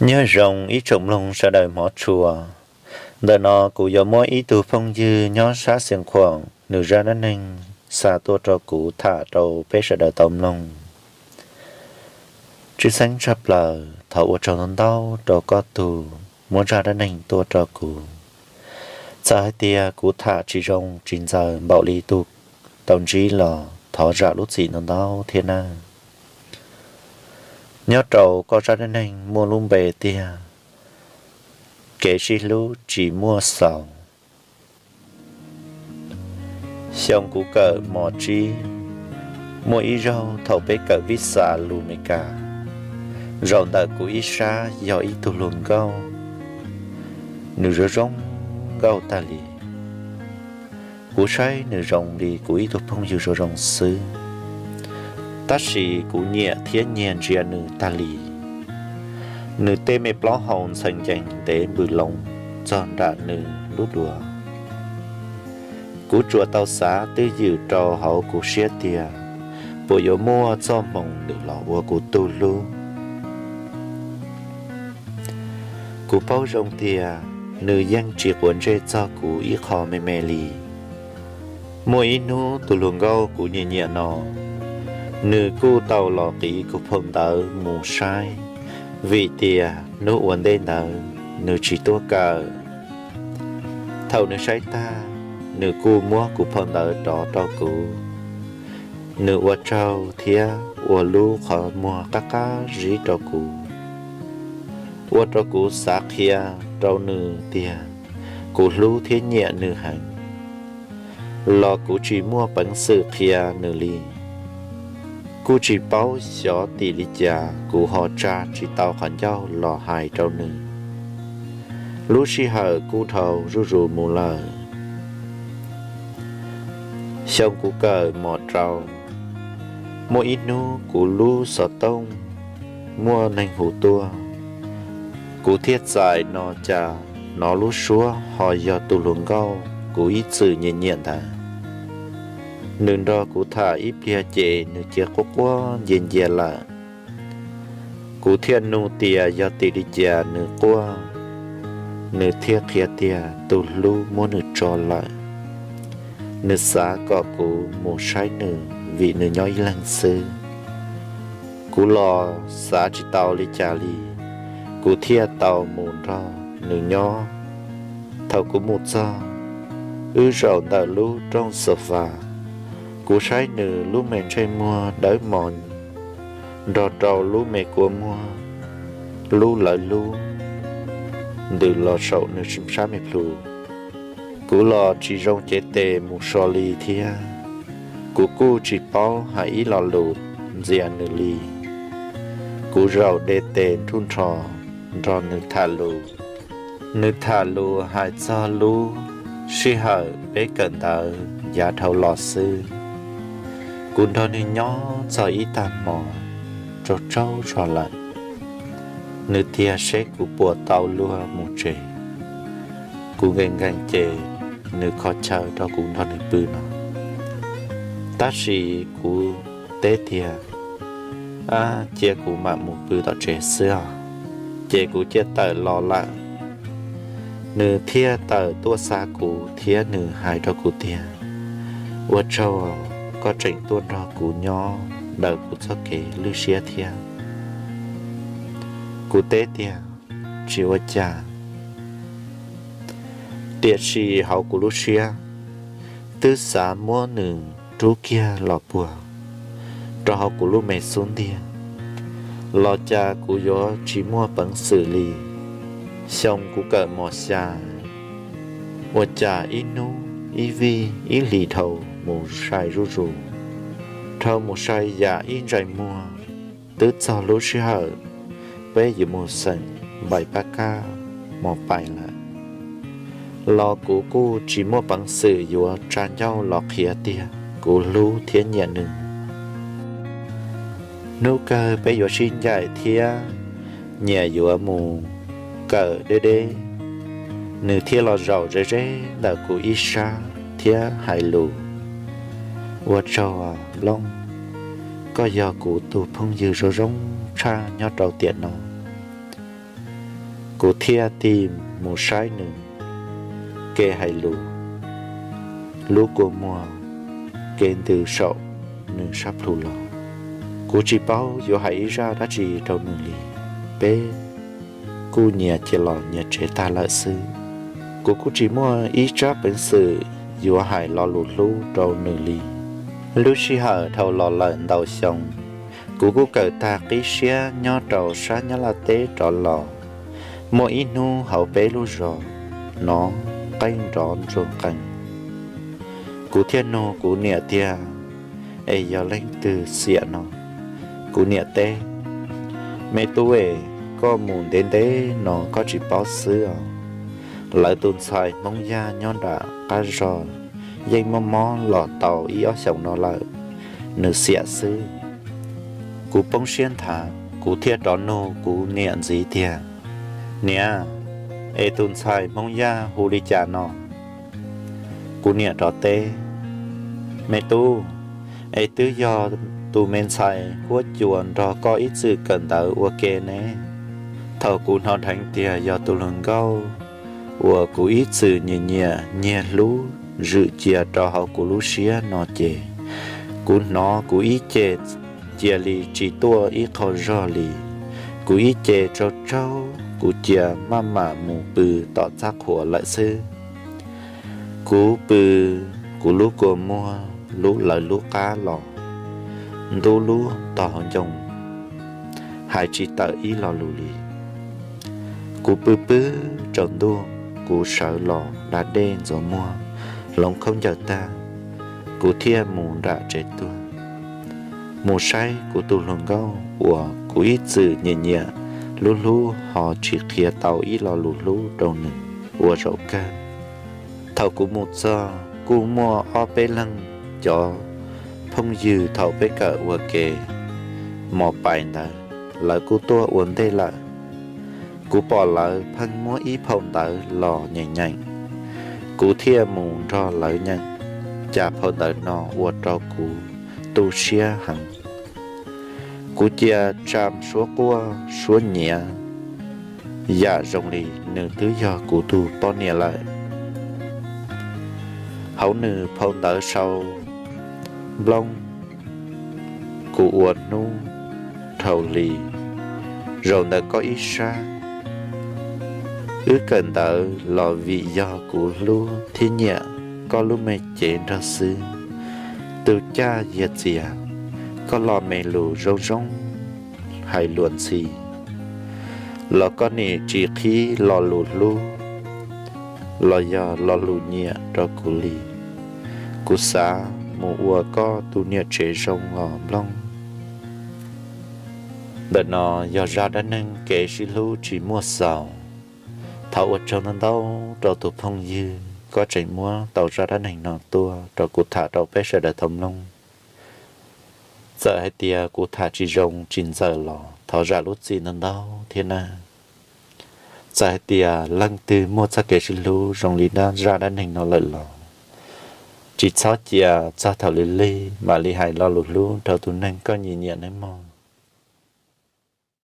Nyob zoo ib tsoom mloog sawv daws hmov tshua. Ntawm no kuv yuav muab ib tug phooj ywg nyob sab Xiav Khuam nws zaj dab neeg xa tuaj rau kuv tham rau peb sawv daws tau mloog. Tshwj xeeb tshaj plaws thov ua tsaug ntau ntau rau koj tug muab zaj dab neeg tuaj rau kuv. Txawm hais tias kuv tham tsis zoo tsis ntxaws npaum li tug tau ntsib los thov zam lub txim ntau ntau thiab nawb. Nyob rau koj zaj dab neeg muaj lub npe tiag, kev sib hlub tsis muaj xaus. Xyoo kuv kawm mos tsib, muaj ib zaug thaum peb kawm vij xas lus Mes Kas, zaum ntawm kuv ib sab yog ib tug hluas nkauj, nws zoo zoo nkauj tag li. Kuv saib nws zoo li kuv ib tug phooj ywg zoo zoo xwb, tab sis kuv nyiam thiab nyiag ntsia nws tag li. Nws tej me plaub hau ntxhee ncees ntev npws loo txog nram nws lub duav. Kuv tsuas tau xav twj ywm rau hauv kuv siab tias puas yuav muaj txoj hmoo nws los ua kuv tug hlub. Kuv paub zoo tias nws yeej tsis quav ntsej txog kuv ib qho me me li. Muaj ib hnub tus hluas nkauj kuv nyiam nyiam no, nws kuj tau los qiv kuv phau ntawv mus saib, vim tias hnub ua ntej ntawd nws tsis tuaj kawm. Thaum nws saib tag, nws kuj muab kuv phau ntawv rov rau kuv. Nws ua tsaug thiab ua lub qhov muag qab qab zib rau kuv, ua rau kuv xav qhia rau nws tias kuv hlub thiab nyiam nws heev, los kuv tsis muaj peev xwm qhia nws li. Kuj tsis paub xyov tim li cas kuv ho tsa tsis tau qhov ncauj los hais rau nws. Lub sij hawm kuj dhau zuj zus mus lawm. Xyoo kuv kawm mos rau, muaj ib hnub kuv lub xov tooj muaj neeg hu tuaj, kuv thiaj txais no cas hnov lub suab ho yog tus hluas nkauj kuv ib txwm nyiam nyiam ntawd. Nws nrog kuv tham ib pliag ces nws cia quaj quaj ncia ncia lawm. Kuv thiaj nug tias yog tim li cas nws quaj, nws thiaj qhia tias tus hlub muab nws tso lawm. Nws xav kom kuv mus saib nws vim nws nyob ib leeg xwb. Kuv los xav tsis tau li cas li, kuv thiaj tau mus nrog nws nyob. Thaum kuv mus txog, wb zaum ntawm lub rooj xo fas, kuv saib nws lub me ntsej muag dawb mos nrog rau lub me kua muag lub lawv lub ntws los saum nws sab me plhu. Kuv los tsis zoo cev tes mus so li thiab, kuv kuj tsis paub hais ib lo lus ntxias nws li. Kuv zaum de tes nrhuj nrho nrog nws tham lus. Nws tham lus hais txog lub sij hawm peb kawm ntawv yav dhau los xwb. Kuv nrog nws nyob txog ib tag hmo, tsaus tsaus zog lawm. Nws tias seb kuv puas tau luag mus tsev. Kuv nkees nkees ces nws kho chaw rau kuv nrog nws pw no. Tab sis kuv teb tias, ab, cia kuv mam mus pw tom tsev xwb os. Ces kuv cia tawm los lawm. Nws thiaj tawm tuaj xa kuv thiab nws hais rau kuv tias, ua tsaug, koj tseem tuaj nrog kuv nyob daws kuv txoj kev lwj siab thiab. Kuv teb tias, tsis ua cas. Tiam sis hauv kuv lub siab, twb xav muab nws rub kiag los puag rau hauv kuv lub me xub ntiag, los cas kuv yuav tsis muaj peev xwm li. Xyoo kuv kawm mos xya, ua cas ib hnub ib vij ib hlis dhau mus sai zuj zus, dhau mus sai yam ib ntsais muag, twb txog lub sij hawm peb yuav mus xeem npaim pab kab mos pais lawm, los kuv kuj tsis muaj peev xwm yuav tsa ncauj los qhia tiag kuv hlub thiab nyiam nws. Hnub kawg peb yuav sib ncaim thiab nyias yuav mus kawm deb deb, nws thiaj los zaum ze ze ntawm kuv ib sab thiab hais lus, ua tsaug Nplooj, koj yog kuv tus phooj ywg zoo zoo tshaj nyob rau tiam no. Kuv thiaj tig mus saib nws, ke hais lus, lub kua muag ke ntws saum nws sab plhu los. Kuv tsis paub yuav hais ib zaj dab tsi rau nws li, peb kuj nyias cia los nyias tsev tag lawm xwb. Kuv kuj tsis muaj ib tsab peev xwm yuav hais lo lus hlub rau nws li. Lub sij hawm dhau los lawm ntau xyoo, kuv kuj kawm tag qib siab nyob rau sab Nyab Laj teb rov los, muaj ib hnub hauv peb lub zos hnov qeej nrov ntsuag qees. Kuv thiaj nug kuv niam tias, es yog leej twg xiam no? Kuv niam teb, me tub es, koj mus ntev ntev no koj tsis paub xwb os. Lawv tus ntxhais Hmoob Yaj nyob nram qab zog yeej mob mob los tau ib ob xyoos no lawm, nws xiam xwb. Kuv poob siab nthav, kuv thiaj rov nug kuv niam ntxiv tias, niam, es tus ntxhais Hmoob Yaj hu li cas no? Kuv niam rov teb, me tub, es twb yog tus me ntxhais huab cua nrog koj ib txwm kawm ntawv ua ke ne. Thaum kuv hnov dheev tias yog tus hluas nkauj uas kuv ib txwm nyiam nyiam nyiag hlub zwm cia rau hauv kuv lub siab no ces, kuv hnov kuv ib ce cia li tsis tuaj ib qho zog li. Kuv ib ce tsaug tsaug, kuv cia maj mam mus pw tom txaj qhua lawm xwb. Kuv pw, kuv lub kua muag lub lawv lub qab los, ntub lub tog hauv ncoo, hais tsis tawm ib lo lus li. Kuv pw pw tsaus ntuj, kuv sawv los da dej ntxuav muag, hloov khaub ncaws tag, kuv thiaj mus nram tsev tuag, mus saib kuv tus hluas nkauj uas kuv ib txwm nyiam nyiam hlub hlub ho tsis qhia tau ib lo lus hlub rau nws ua zaum kawg. Thaum kuv mus txog kuj muaj ob peb leeg cov phooj ywg thaum peb kawm ua ke mos pais ntawd, lawv kuj tuaj ua ntej lawm. Kuv pom lawv pheej muab ib phau ntawv los nyeem nyeem, kuv thiaj mus nrog lawv nyeem. Cas phau ntawv no ua rau kuv tu siab heev. Kuv cia tsa suab quaj suab nyiav yam zoo li nws twb yog kuv tus poj niam lawm. Hauv nws phau ntawv sau nplooj, kuv ua hnub dhau hli, zaum ntawm koj ib sab. Wb kawm ntawv los vim yog kuv hlub thiab nyiam koj lub me cev nrog xwb. Tus caj yiag txias, koj los me lus zoo zoo hais luag ntxhi, los koj nim tsis qhib lo lus hlub los yog lo lus nyiam rau kuv li. Kuv xav mus ua koj tus niam tsev zoo os nplooj. Ntawm no yog zaj dab neeg kev sib hlub tsis muaj xaus. Thov ua tsaug ntau ntau rau tus phooj ywg koj tseem muab tau zaj dab neeg no tuaj rau kuv tham rau peb sawv daws tau mloog. Txawm hais tias kuv tham tsis zoo tsis ntxaws los thov zam lub txim ntau ntau thiab na. Txawm hais tias leej twg muaj txoj kev sib hlub zoo li zaj dab neeg no lawm los tsis txhob cia txog thaum lig lig mam li hais lo lus hlub rau tus neeg koj nyiam nyiam nawb mog.